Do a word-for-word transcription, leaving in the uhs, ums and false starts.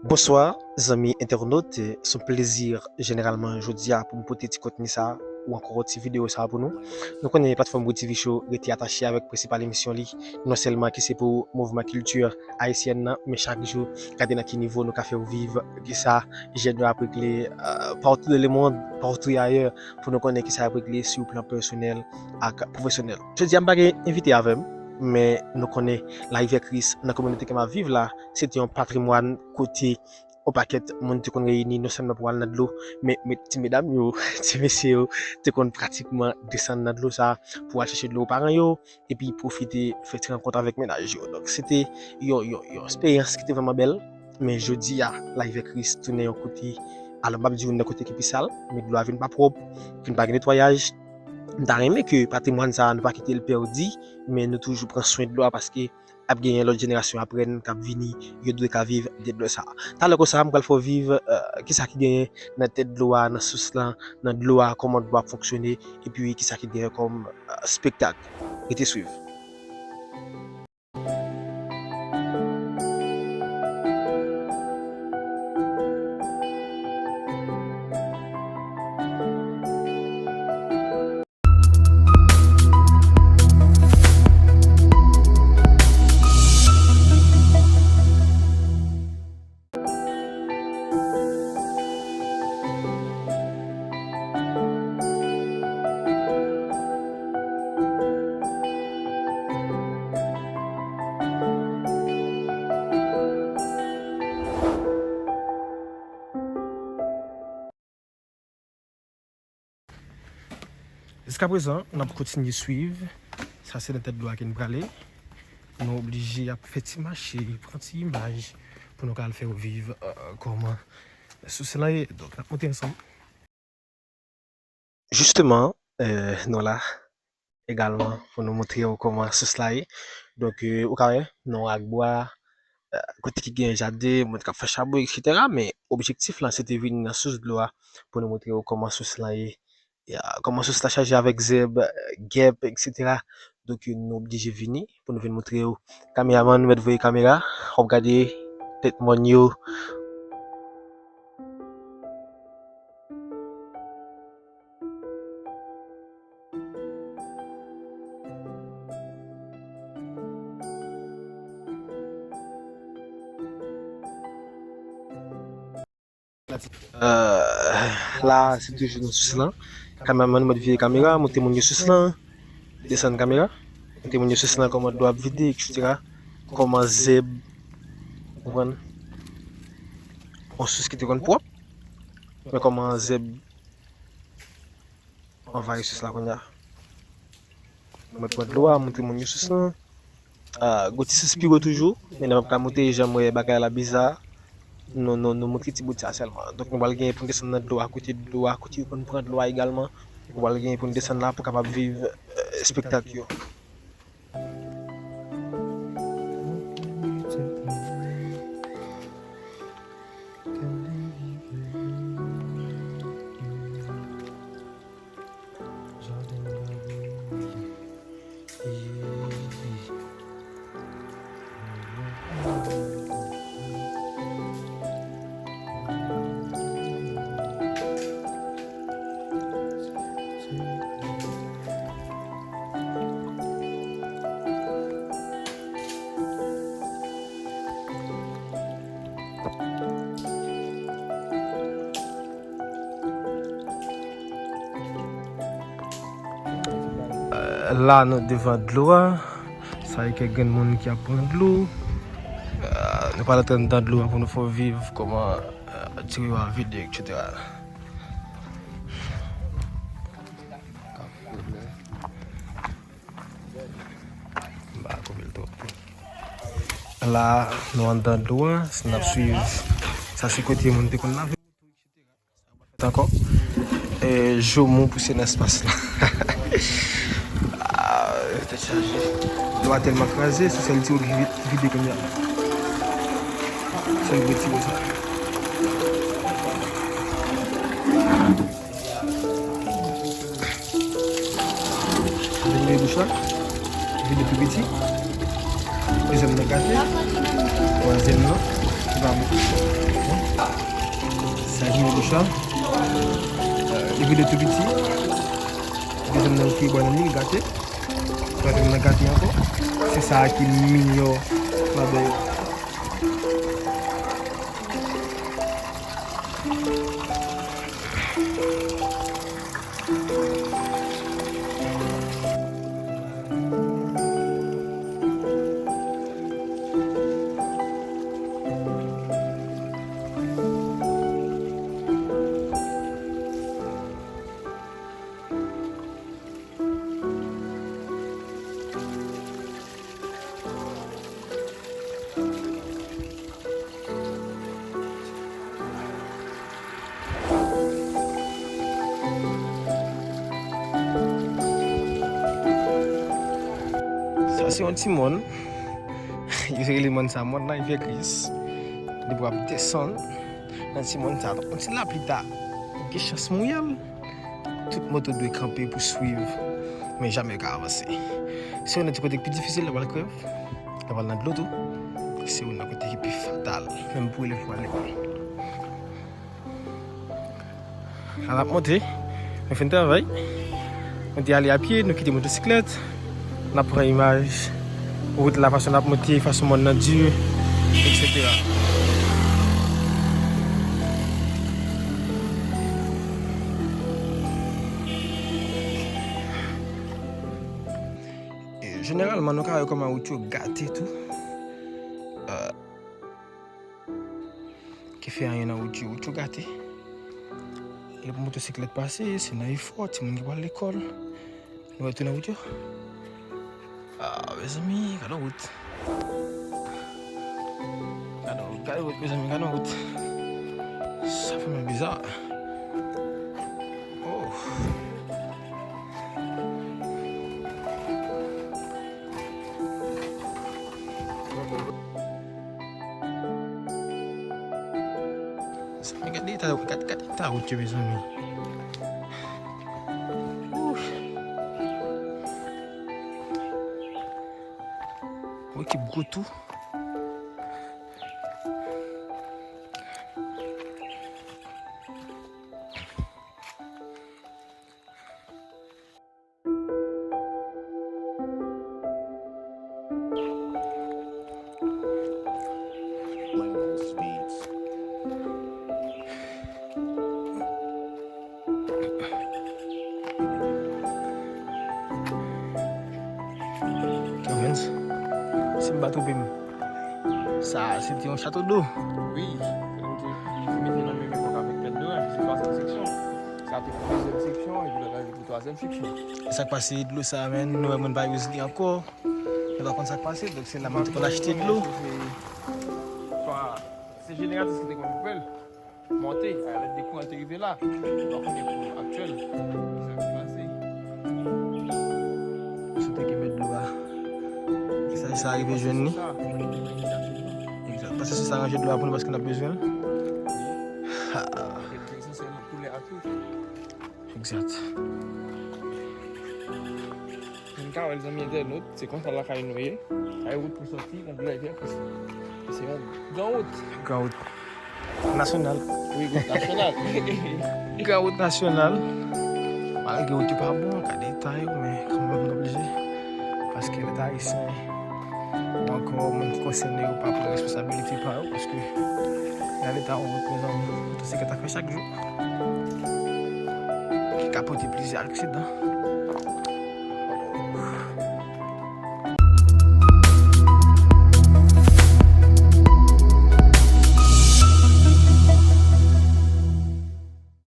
Bonswa, zanmi entènot. Se yon plezi jeneralman jodi a pou m pote ti kontni sa a, ou ankò ti videyo sa a pou nou. Nou konnen platfòm Wood T V Show rete atache avèk prensipal emisyon li, non sèlman ki se pou mouvman kilti ayisyèn nan, men chak jou, gade nan ki nivo nou ka fè w viv kisa jèn yo ap regle, euh, partout dans le monde, partout ailleurs, pou nou konnen kisa y ap regle sou plan pèsonèl ak pwofesyonèl. Jodi a, m pa gen envite avè m, men nou konnen Larivè Kris nan kominote ke m ap viv la, se te yon patrimwàn kote yon pakèt moun te konn reyini non sèlman pou al nan dlo, men, men ti medam yo, ti mesye yo te konn pratikman desann nan dlo sa pou al chèche dlo paran yo, epi pwofite fè ti rankont avèk mennaj yo. Donk, se te yon, yon, yon eksperyans ki te vrèman bèl, men jodi a, Larivè Kris tounen yon kote, alò, m p ap di w nan kote ki pi sal, men dlo a vin pa pwòp, vin pa gen netwayaj. M ta renmen ke patrimwàn sa a, nou pa kite l pèdi, men nou toujou pran swen dlo a, paske ap genyen lòt jenerasyon apre n k ap vini, yo dwe ka viv de dlo sa a. Talè konsa, m pral fè w viv, euh, kisa ki genyen nan tèt dlo a, nan sous lan, nan dlo a, kòman dlo a ap fonksyone, epi kisa ki genyen kòm, euh, espektak. Rete swiv. Jiskaprezan, n ap kontinye swiv. Sa se nan tèt dlo a ke n prale. Nou oblije ap fè ti mache, pran ti imaj pou nou ka al fè w viv, euh, kòman sous lan ye. Donk, n ap monte ansanm. Jisteman, euh, nou la egalman pou nou montre w kòman sous la ye. Donk, euh, ou ka wè, nou ak bwa, euh, kote ki gen jaden, moun k ap fè chabon, etsetera. Men objektif lan, se te vin nan sous dlo a pou nou montre w kòman sous lan ye, ya, kòman sous la chaje avèk zèb, gèp, etsetera. Donk, nou oblije vini pou nou vin montre w. Kameramann, ou mèt voye kamera, w ap gade tèt mòn yo. Euh, la, se toujou nan sous lan. Kameramann, ou mèt vire kamera, montre moun yo sous lan. Desann kamera. Montre moun yo sous lan, kòman dlo ap vide, etsetera. Kòman zèb, ou konprann? Yon sous ki te konn pwòp. Men kòman zèb anvayi sous la kounye a. Mwen pran dlo a, montre moun yo sous lan. Ah, gon ti sous pi wo toujou, men n ap ka montre jan m wè bagay la biza. Nou, nou, nou montre ti bout sa sèlman. Donk, nou pral gen pou n desann nan dlo a, kote dlo a, kote yo konn pran dlo a egalman. Nou pral gen pou n desann la pou kapab viv, euh, espektak yo. Euh, la, nou devan dlo a. Sa e kèk grenn moun ki ap pran dlo. Euh, nou pral antre anndan dlo a pou nou fè w viv kòman, euh, tiyo a vide, etsetera. M pa koupe l twòp. La, nou anndan dlo a, n ap swiv. Sa se kote moun te konn lave. Ankò. E, joumou pouse nan espas la. Ah, tèt chaje. Dlo a tèlman kraze, se sèl tiyo ki vide, vide kounye a. Sèl gwo tiyo sa. Vide bouch la. Vide pi piti. Dezyèm nan gate. Twazyèm nan ki pa bon. Sa ki nan bouch la, li vide tou piti. Dezyèm nan, li bwè nan li, li gate. Twazyèm nan gate ankò. Se sa a ki miyò ladan yo. Sa se yon ti mòn. Yo rele mòn sa mòn Larivyè Kris. Depi w ap desann nan ti mòn sa, yon ti lapli ta gen chans mouye l. Tout moto dwe kanpe pou swiv, men jamè yo ka avanse. Se youn nan ti kote ki pi difisil, lè w al krèv, lè w al nan dlo tou. Se youn nan kote ki pi fatal, menm pou elèv pou al lekòl. La n ap monte, nou fin travay. Nou te ale a pye, nou kite motosiklèt. N ap pran imaj wout la, fason n ap monte, fason mòn nan di, etsetera. E, jeneralman, nou ka wè kòman wout yo gate tou. Ki fè anyen nan wout yo, wout yo gate. Lè motosiklèt pase, se nan efò, timoun ki pral lekòl. Nou wè tou nan wout yo. Ah, mezanmi, gade wout. Gade wout, gade wout, mezanmi, gade wout. Sa fè mwen biza. Oh. Mezanmi, gade eta, gade, gade eta wout yo, mezanmi. Ouf. Wout ki gwo tou. Evans, si m pa twonpe m, sa a se te yon chato dlo. Wi, mete nan menm epòk avèk Pèt Dorè, se twazyèm seksyon. Sa te pou dezyèm seksyon, epi lòt la te pou twazyèm seksyon. E sa k pase dlo sa a, menn, nou wè moun pa use li ankò. Nou pa konn sa k pase, donk se la moun te konn achte dlo. Se, se jeneratris ki te konn koupe l. Monte, a lèt de kouran te rive la. Nou pa konnen pou aktyèl. Sa ki pase. Sou te kenbe dlo a. Sa, sa rive jwenn li. Egzat. Pase sou sa ranje dlo a pou nou paske n ap bezwen l. Ha. Egzat. Moun ka wè l, zanmi entènot, se konsa lakay nou ye. Ay wout pou sòti nan Vilaj Vè Kris. Se yon gran wout. Gran wout nasyonal. Wi, wout nasyonal. Gran wout nasyonal. Malgre wout yo pa bon, ka detay yo, men kanmenm nou oblije. Paske leta ayisyen, ou ankò moun ki konsène yo pa pran responsabilite pa yo, paske nan leta yon wout, mezanmi, motosiklèt ap fè chak jou. Ki ka pote plizyè aksidan.